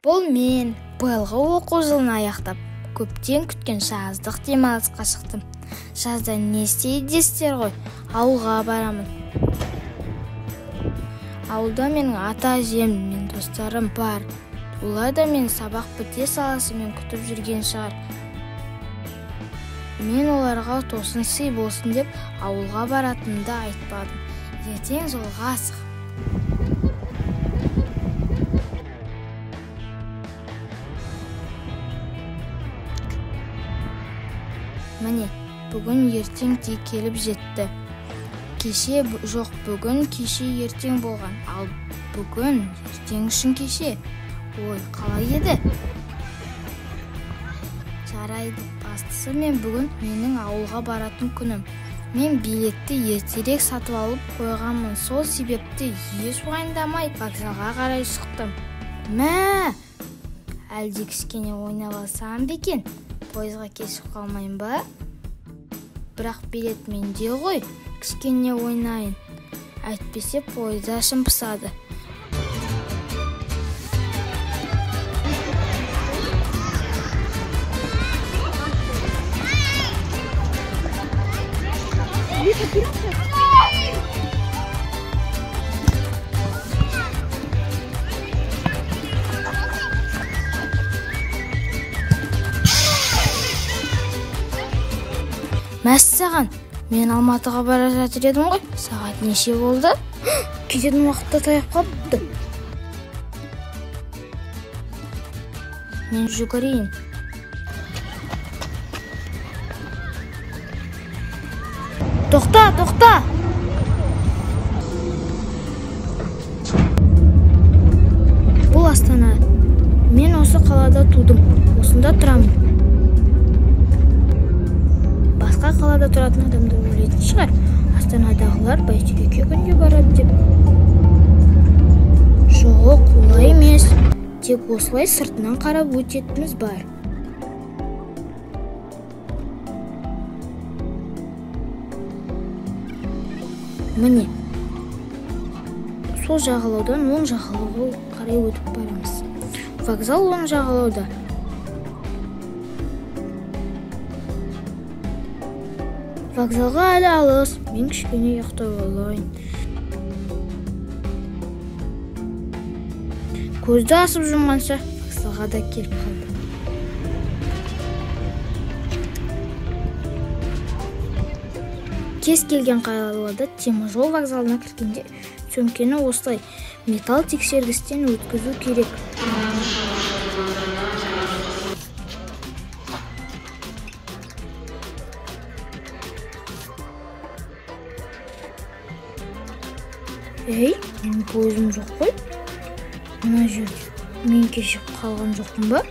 Бұл мен биылғы оқу жылын аяқтап, көптен күткен жаздық демалысқа шықтым. Жазда не істейді дейсіздер ғой, ауылға барамын. Ауылда менің ата-әжем мен достарым бар. Олар да мені сабақ біте салысымен күтіп жүрген шығар. Мен оларға тосын сый болсын деп ауылға баратынымды айтпадым. Ертең жолға асығам. Міне, бүгін ертең де келіп жетті. Кеше жоқ, бүгін кеше ертең болған, ал бүгін ертең үшін кеше. Ой, қалай еді? Жарайды, бастысы мен бүгін менің ауылға баратын күнім. Мен билетті ертерек сатып алып қойғанмын, сол себепті еш уайымдамай вокзалға қарай шықтым. Мә, әлде кішкене ойнап алсам ба екен? Пойызға кешігіп қалмайын ба? Бірақ билет менде ғой, кішкене ойнайын. Әйтпесе пойызда ішім пысады. Мәссаған, мен Алматыға бара жатыр едім ғой. Сағат неше болды? Кететін уақытта таяп қалыпты. Мен жүгірейін. Тоқта, тоқта! Бұл Астана. Мен осы қалада тудым, осында тұрамын. Басқа қалада тұратын адамдар ойлайтын шығар, Астанадағылар Бәйтерекке күнде барады деп. Жоқ, олай емес. Тек осылай сыртынан қарап өтетініміз бар. Міне, сол жағалаудан оң жағалауға қарай өтіп барамыз. Вокзал оң жағалауда. Вокзалға әлі алыс, мен кішкене ұйықтап алайын. Көзді ашып жұмғанша вокзалға да келіп қалдым. Кез келген қалада теміржол вокзалына кіргенде сөмкені осылай металл тексергіштен өткізу керек. Ей, менің пойызым жоқ қой. Мына жерде мен кешігіп қалған жоқпын ба?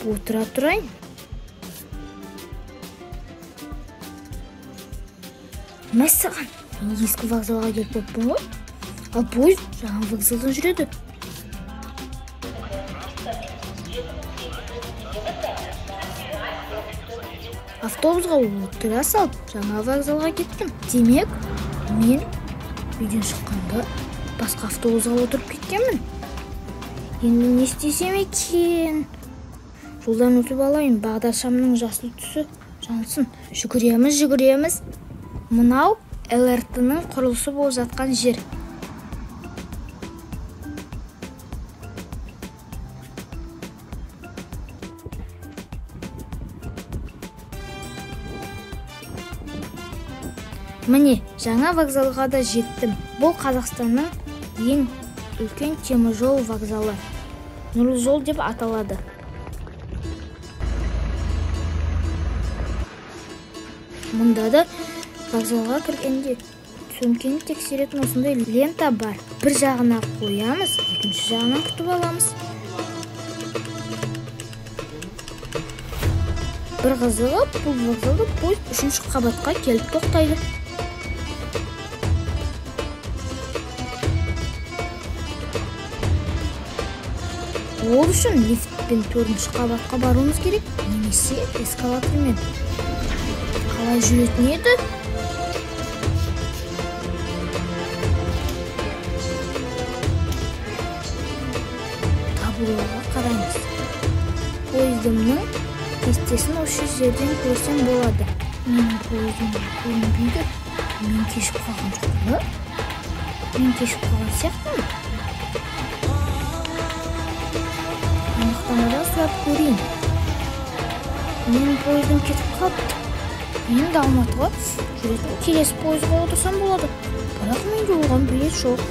Отыра тұрайын. Мәссаған, мен ескі вокзалға келіп қойыппын ғой. Ал пойыз жаңа вокзалдан жүреді. Автобусға отыра салып, жаңа вокзалға кеттім. Демек, мен үйден шыққанда басқа автобусға отырып кеткенмін. Енді не істесем екен? Жолдан өтіп алайын, бағдаршамның жасыл түсі жансын. Жүгіреміз, жүгіреміз. Мынау ЛРТ-ның құрылысы болып жатқан жер. Міне, жаңа вокзалға да жеттім. Бұл Қазақстанның ең үлкен теміржол вокзалы. Нұрлы жол деп аталады. Мұнда да вокзалға кіргенде сөмкені тексеретін осындай лента бар. Бір жағына қоямыз, екінші жағынан күтіп аламыз. Бір қызығы, бұл вокзалда пойыз үшінші қабатқа келіп тоқтайды. Ол үшін лифтпен төртінші қабатқа баруымыз керек, немесе эскалатормен. Қалай жүретін еді? Гуглға қараймыз. Пойыздымның кестесін осы жерден көрсем болады. Менің пойызым көрінбейді. Мен кешіп қалған жоқпын ба? Мен кешіп қалған сияқтымын. Анықтамадан сұрап көрейін. Менің пойыздым кетіп қалыпты. Енді Алматыға жүретін келесі пойызға отырсам болады. Бірақ менде оған билет жоқ.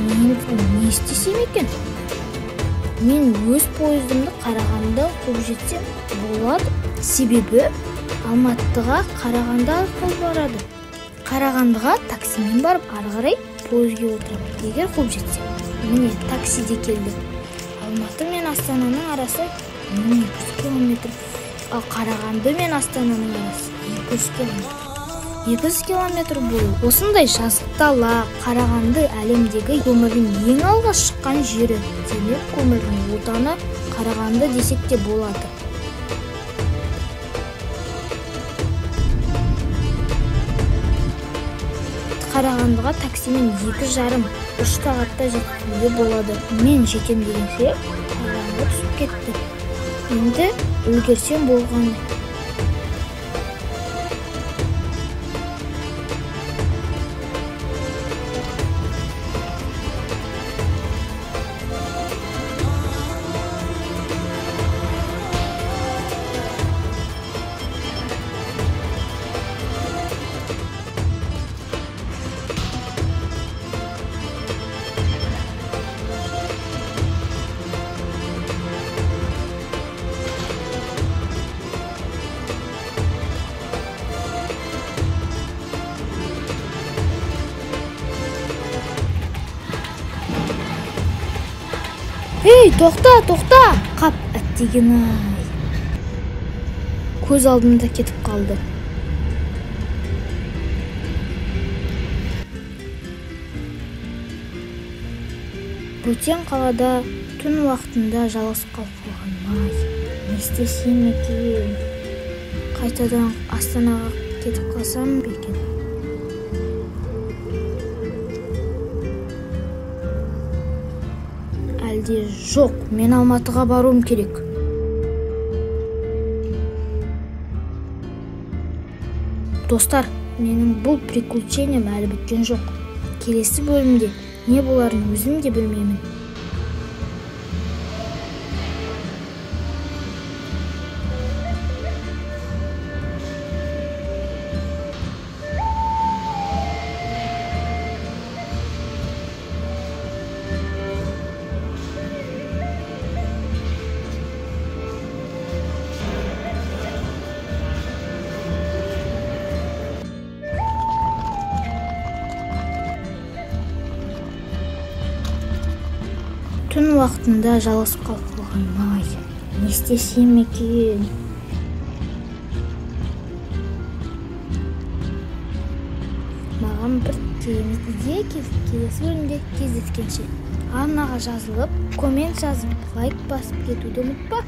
Мен не істесем екен? Мен өз пойыздымды Қарағандыдан қуып жетсем болады. Себебі Алматыға Қарағанды арқылы барады. Қарағандыға таксимен барып, ары қарай пойызге отырамын. Егер қуып жетсем. Міне, такси де келді. Алматы мен Астананың арасы 1200 километр. Ал Қарағанды мен Астананың арасы 200 километр. 200 километр бойы. Осындай жазық дала Қарағанды әлемдегі көмірдің ең алға шыққан жері. Демек, көмірдің отаны Қарағанды десек те болады. Қарағандыға таксимен 2,5-3 сағатта жетуге болады. Мен жетем дегенше қараңғы түсіп кетті. Енді үлгерсем болғаны. Ей, тоқта, тоқта! Қап, әттеген-ай. Көз алдымда кетіп қалды. Бөтен қалада түн уақытында жалғыз қалып қалғаным-ай. Не істесем екен? Қайтадан Астанаға кетіп қалсам ба екен? Әлде жоқ, мен Алматыға баруым керек. Достар, менің бұл приключением әлі біткен жоқ. Келесі бөлімде не боларын өзім де білмеймін. Түн уақытында жалғыз қалып қалғаным-ай. Не істесем екен? Маған бір керемет идея келді. Келесі бөлімде кездескенше. Арнаға жазылып, коммент жазып, лайк басып кетуді ұмытпа.